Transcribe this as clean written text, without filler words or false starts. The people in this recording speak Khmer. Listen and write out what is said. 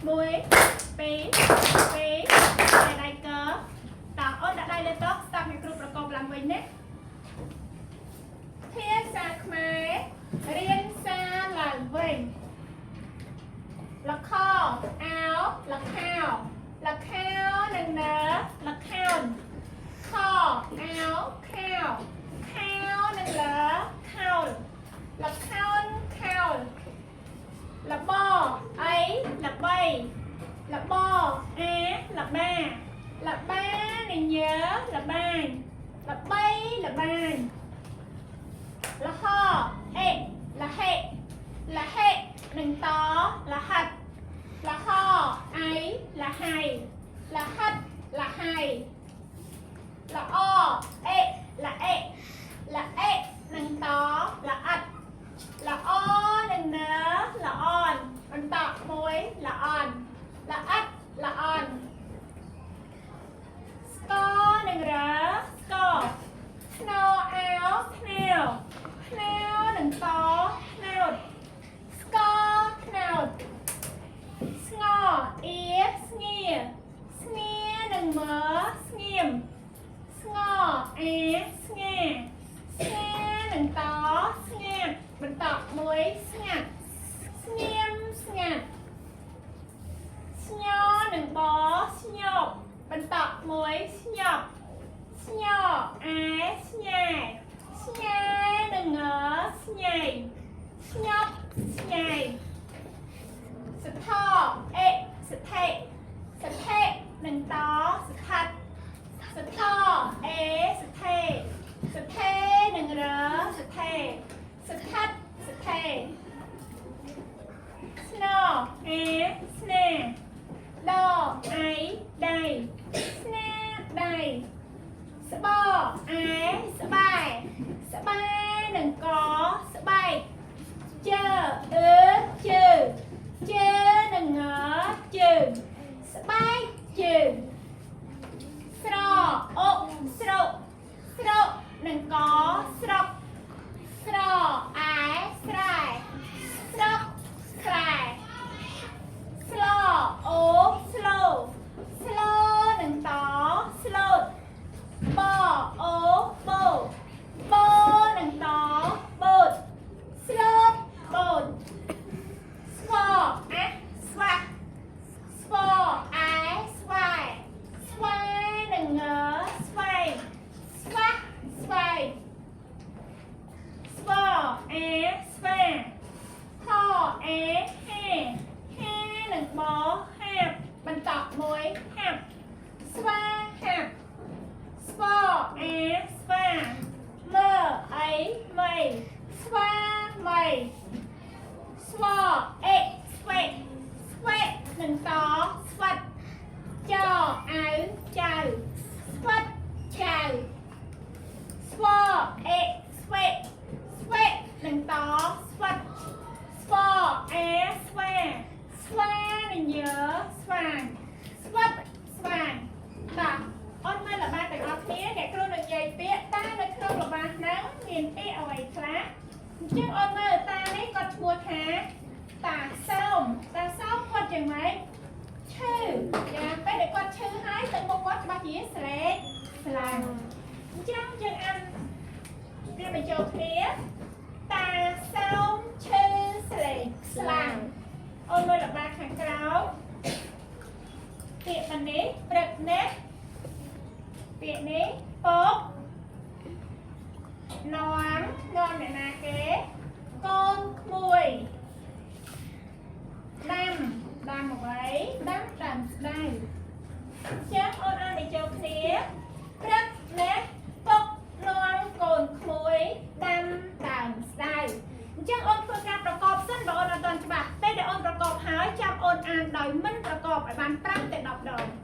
1 2 2តែដៃកើតោះអូនដាក់ដៃលើតុស្ដាប់អ្នកគ្រូប្រកបឡើងវិញណាភាសាខ្មែររៀនសារឡើងវិញលខអោលខោលខោនឹងនលខោនខអោខោខោនឹងលខោលលខោនខោល លបអីល្បីលបអាលបាលបានឹងញើលបាញល្បីលបាញលហអេលហេលហេនឹងតលហិតលហអៃលហៃលហិតលហៃលអអេលអេលអេនឹងតលអិត ល្អនឹងនល្អនបន្តមួយល្អនល្អិតល្អនស្កនឹងរស្កស្នោអោស្នោស្នោនឹងតស្នោតស្កស្នោតស្ងអៀស្ងៀស្ងៀនឹងមស្ងៀមស្ងអាស្ងាស្ងានឹងតស្ងាត់បន្តមួយស្ងាត់ស្ងៀមស្ងាត់ស្ញនឹងបស្ញប់បន្តមួយស្ញប់ស្ញអាស្ញែស្ញែនឹងងស្ញែស្ញប់ស្ញែសថអេសថេសថេនឹងតស្ថិត សថអេសថេសថេនឹងរសថេសថិតសថេស្នោអាស្នាដអៃដៃស្នាដៃស្បអែស្បែស្បែនឹងកស្បែកជើអឺជើជើនឹងងជើងស្បែកជើង ស្រអុស្រុកស្រុកនឹងកស្រុកស្រអែស្រែស្រុកស្រែស្លអូស្លូស្លូនឹងតស្លូតបអូបោបោនឹងតបូតស្លូតបូតស្វអាស្វាស្វអែស្វែ ស្វាយនឹងងស្វែងស្វាស្វែងស្វអាស្វាហអាហាហានឹងបហាបបន្តមួយហាបស្វាហាបស្វអាស្វាមើអីមីស្វាមីស្វអេស្វេស្វេនឹងតស្វិត ចអៅចៅស្វិតចៅស្វអេស្វេស្វេនឹងតស្វិតស្វអាស្វាស្វានឹងយើស្វាងស្វិតស្វាងតោះអូនមើលល្បះទាំងអស់គ្នាអ្នកគ្រូនឹងនិយាយពាក្យតើនៅក្នុងល្បះហ្នឹងមានពាក្យអ្វីខ្លះអញ្ចឹងអូនមើលតានេះគាត់ឈ្មោះថាតាសោមតាសោមគាត់យ៉ាងម៉េច ឈឺចាពេលដែលគាត់ឈឺហើយទៅមុខគាត់ច្បាស់ជាស្រែកស្លាំងអញ្ចឹងយើងអានវាបញ្ចូលគ្នាតាសោមឈឺស្រែកស្លាំងអូនមើលល្បាខាងក្រោមពាក្យនេះព្រឹកណាស់ពាក្យនេះពកនាំនាំអ្នកណាគេកូនក្មួយដាំដាំអ្វីដាំដើមស្ដៅចឹងអូនអានបញ្ចូលគ្នាព្រឹកណាស់ពុកនាំកូនក្មួយដាំដើមស្ដៅអញ្ចឹងអូនធ្វើការប្រកបសិនបើអូនអត់ទាន់ច្បាស់ពេលដែលអូនប្រកបហើយចាំអូនអានដោយមិនប្រកបឲ្យបាន5ទៅ10ដង។